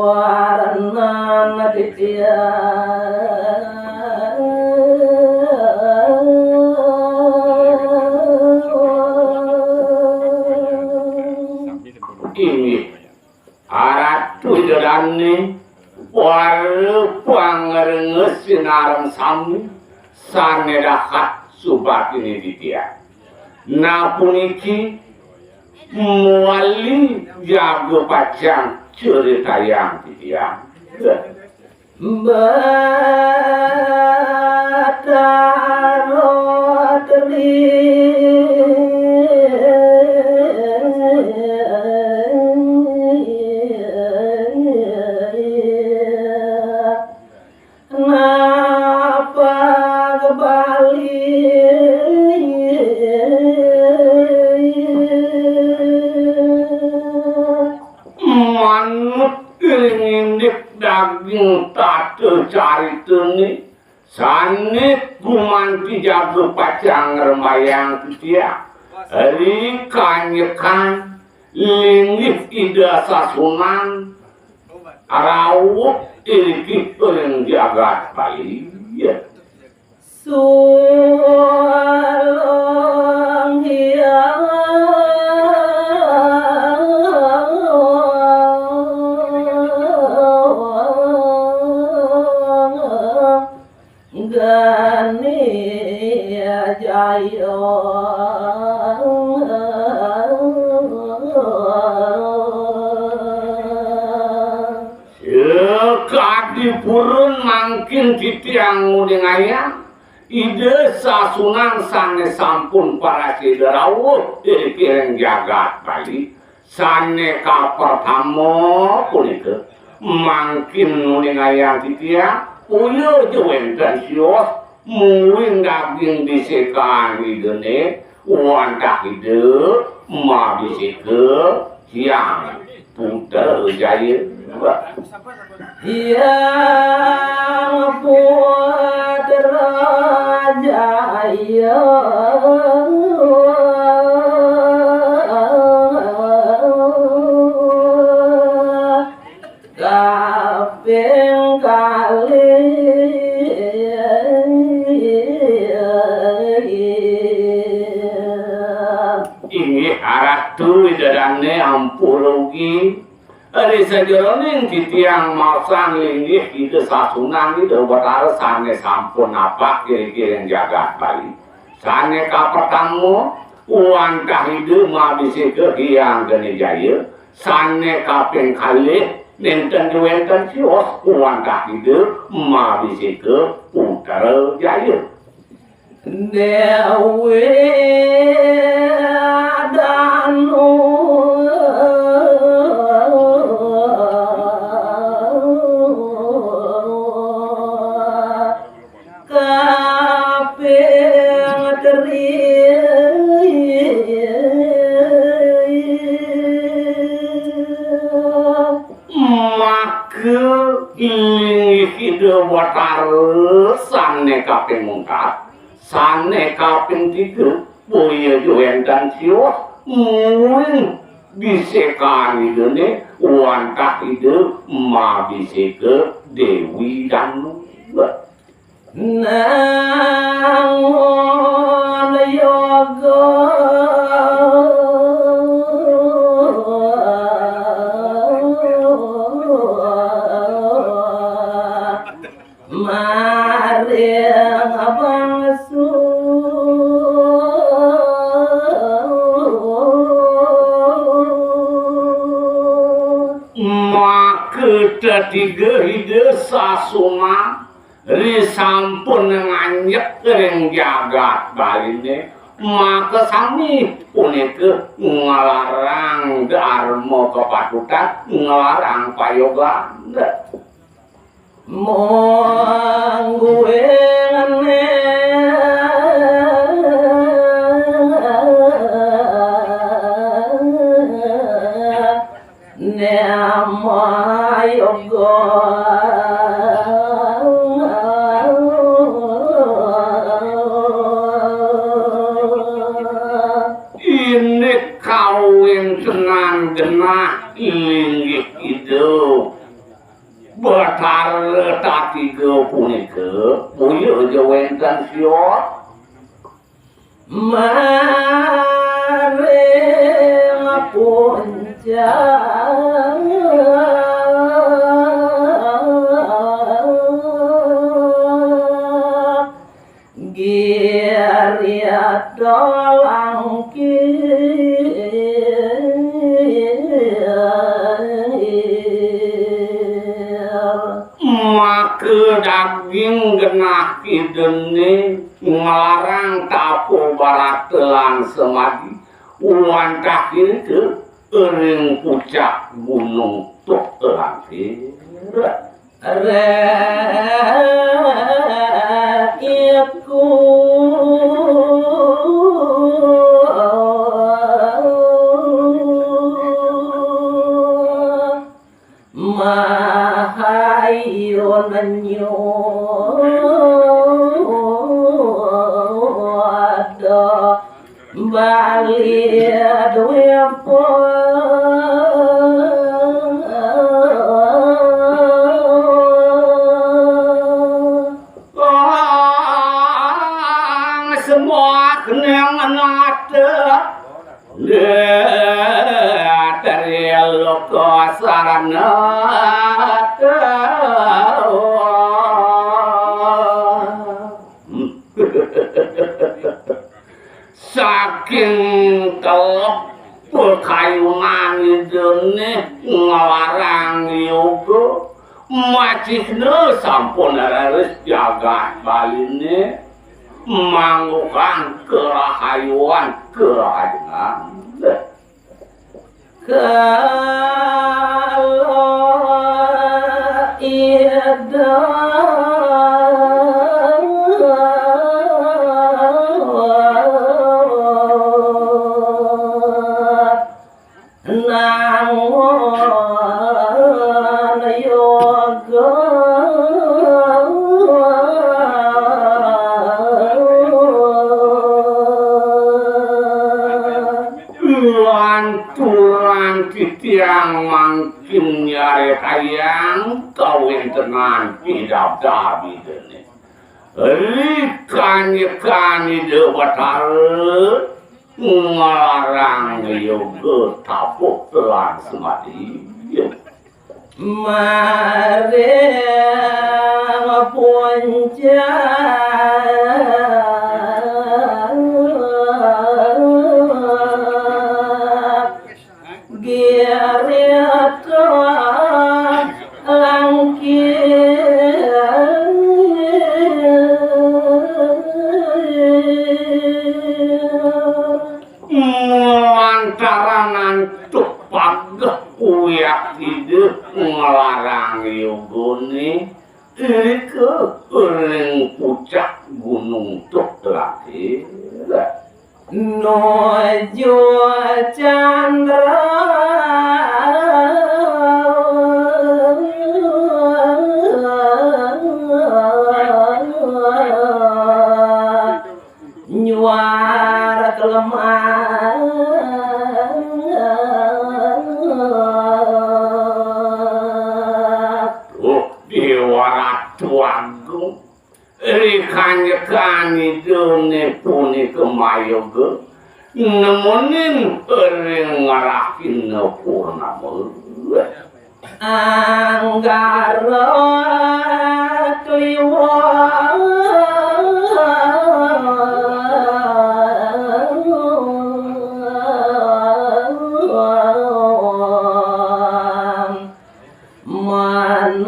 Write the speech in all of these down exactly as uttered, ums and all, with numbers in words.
Warna titiang. Inggih, Ratu Ida Dané, para pangrenges sinareng sami sané dahat subakti titiang. Nah, puniki mawali jaga pacang critayang titiang. Batara Tri. Napa Bali? Manut ring indik daging tata caritané, sané gumanti jaga pacang ngrembayang titiang ri kanyekan linggih Ida Sasunan rawuh iriki ring jagat Bali. Sulung Hyang Geni Jaya. Sakadi purun mangkin titiang nguningayang Ida Sasunan sané sampun prasida rawuh ring jagat Bali. Sané kapertama punika, mangkin nguningayang titiang, boya ja wénten sios, mungguing daging bisekan Idané, wantah Ida mabiseka Hyang Putra Jaya. Hyang Putra Jaya. Kaping kalih. Inggih Ratu Ida Dané ampura ugi. Ri sajeroning titiang maosang linggih Ida Sasunan Ida Batara sané sampun napak ring jagat Bali. Sané kapertama, wantah Ida mabiseka Hyang Geni Jaya. Sané kaping kalih, nénten wénten sios, wantah Ida mabiseka Putra Jaya. Déwi Danu. Kaping teri. Maka inggih Ida Batara sané kaping mungkat, sané kaping tiga, boya ja wénten sios, mungguing bisekan Idané, wantah Ida mabiseka Déwi Danu. Nangun yoga maring bangsa. Maka tetiga Ida Sasunan ri sampun nganjek ring jagat Baliné, maka sami punika nglarang dharma kapatutan, nglarang payogan. Mongguing Nemayoga. Indik kawéntenan genah linggih Ida Batara Tatiga punika, boya ja wénten siot. Maring puncak Giri Talangkir. Maka daging genah Idané nglarang tapa barata lan semadi, wantah irika ring pucak Gunung Tuk Langkir. Raiku. Mahayun nyuda Bali Dwipa. Semua kenang nata. Trilokasarana. Saking telep pakayunan Idané nglarang yoga, macihna sampun raris jagat Baliné mangguhang karahayuan karahajengan. Kala Ida Nangun yoga. Lanturan titiang mangkin nyaretayang kawéntenan pidabdab Idané. Rikanyekan Ida Batara nglarang yoga tabuh lan semadi. Maring puncak Giri Langkir. Lantaran antuk pageh wiakti Ida nglarang yogané, irika ring pucak Gunung Tuk Langkir. Nuju candra nyuara kelemah. Duh, Déwa Ratu Agung. Rikanyekan Idané punika mayoga nemonin ring rahina purnama. Anggara Kliwon. Manamuni.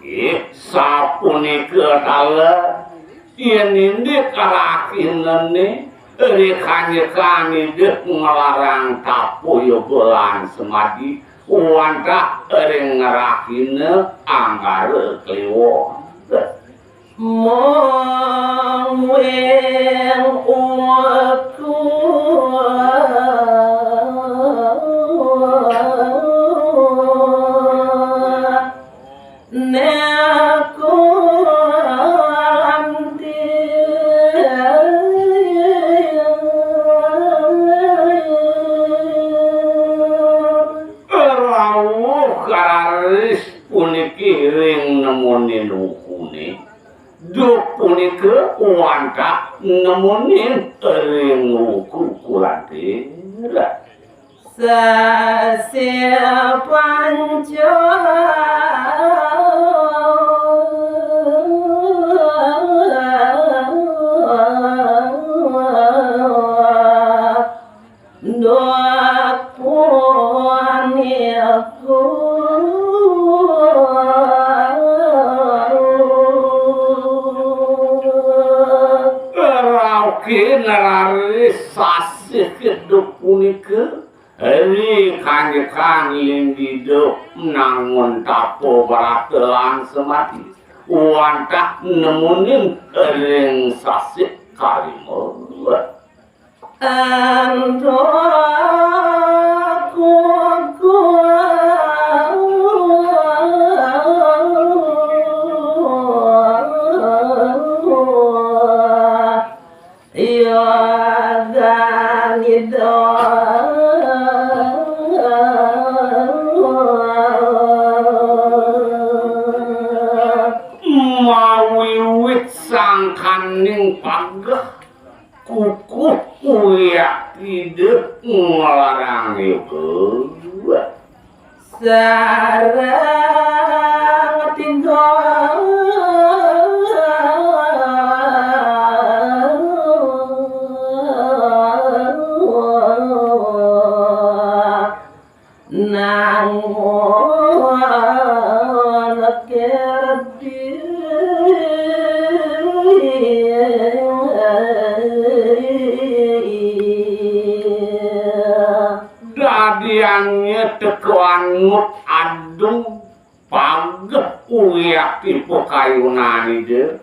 Ih, sapunika taler, yén indik rahina Ene, ri kanjekan Ida nglarang tapa yoga lan semadi, wantah ring ngrahina Anggara Kliwon. Mung wing uku neku lanti. Rauh kararis puniki ring nemonin wukune. Duh punika wantah nemonin ring wuku kulantir. Sasih panca Ndak pun iku. Rauh kararis sasih keduk punika, ri kanjekan Ida nangun tapa brata lan semadi, wantah nemonin ring sasih kalima. Antuk kuku Yoga Nida. Mawiwit sangkaning pageh kukuh uyah Ida nglarang yoga. Sareng tiga Nangun kerdi. Dadiannya teka anut adung pageh uyah pikayunan Ida.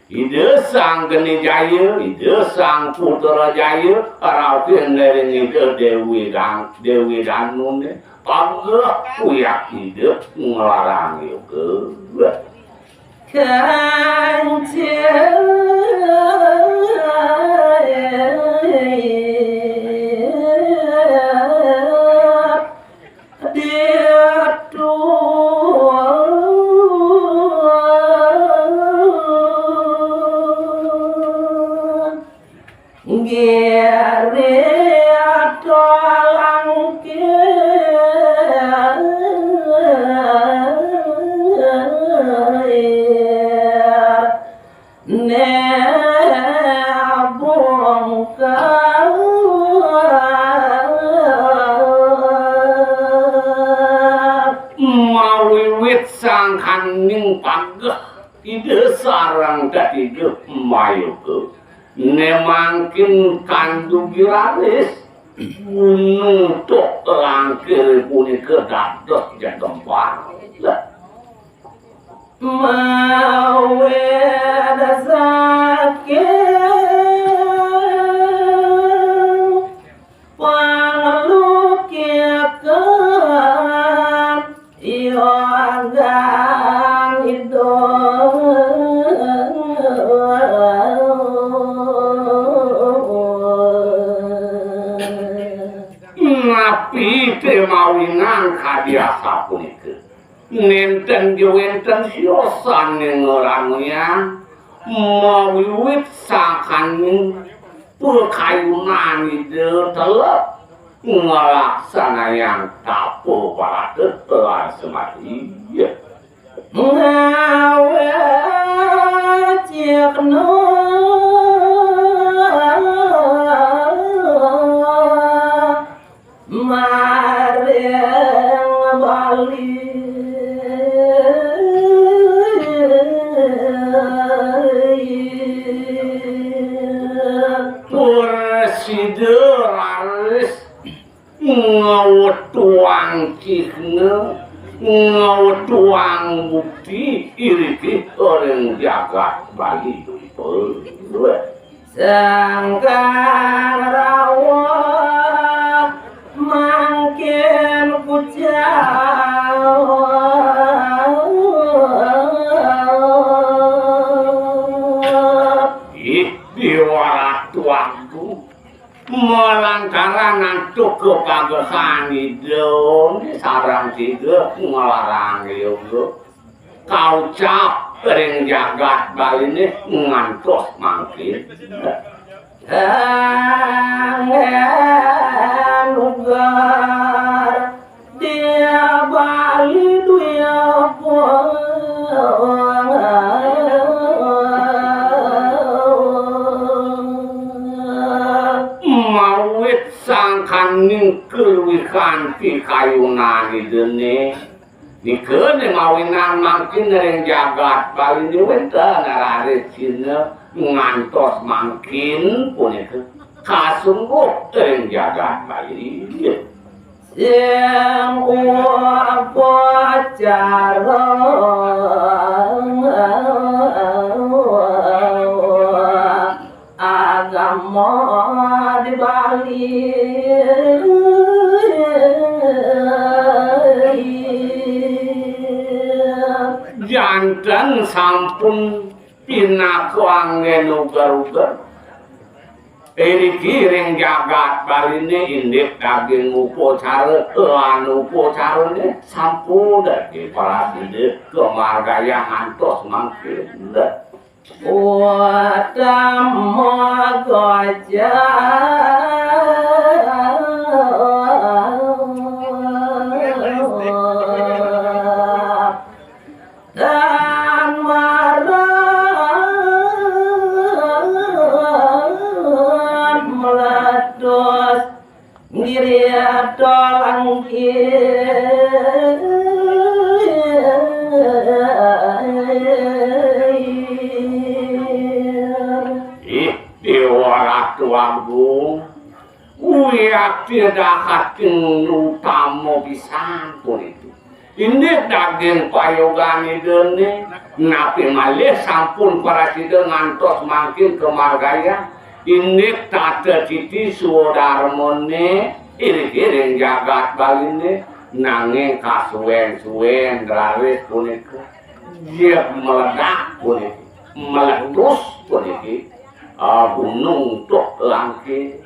Ida Sang Geni Jaya, Ida Sang Putra Jaya, rauh ring Ida Dewi Dan-, Dewi Danune, pageh uyah Ida nglarang yoga. Kancil Ditu giri talangkir. Nebungkal. Mawiwit sangkaning pageh Ida sareng Ida Mayoga, ne mangkin kandugi raris gunung tok langkir punika dados jegempar. Mawit saking panglukikan Yogang Ida. Napi te mawinan kadi asapunika? Nenten ja wenten siosan ing ngeranuyang mawiwit sakaning pakayunan Ida telep nglaksanayang tapa parata lan samadi. Ngawecikna maring Bali. Sida raris ngawetuang cihna, ngawetuang bukti iriki ring jagat Bali. Sangkan rawuh mangkin kucap. Ih, Déwa Ratu Agung, malantaran antuk kapagesan Ida sareng sida nglarang yoga kaucap ring jagat Baliné ngantos mangkin. Anggen ugar dia Bali duya pun. Mawit sangkaning kaluihan pikayunan Idané. Nika né mawinan mangkin ring jagat Bali wénten raris Cina ngantos mangkin punika kasungguh ring jagat Bali. Sing upacara agama di Bali. Janten sampun pinaka anggén uger-uger. Iriki ring jagat Baliné indik daging upacara, lan upacarané sampun dadi prasida kamargiang ngantos mangkin. Utama gajah dan marah meletus. Ngiriato langkir. Ih, Déwa Ratu Agung, wiakti dahating utama pisan punika. Indik daging payogan Idané, napi malih sampun prasida ngantos mangkin kamargiang. Indik tata titi swadarmané, iring-iring jagat Baliné, nanging kasuén-suén raris punika. Yéh meledak punika, meletus puniki, ah, gunung tuh langkir.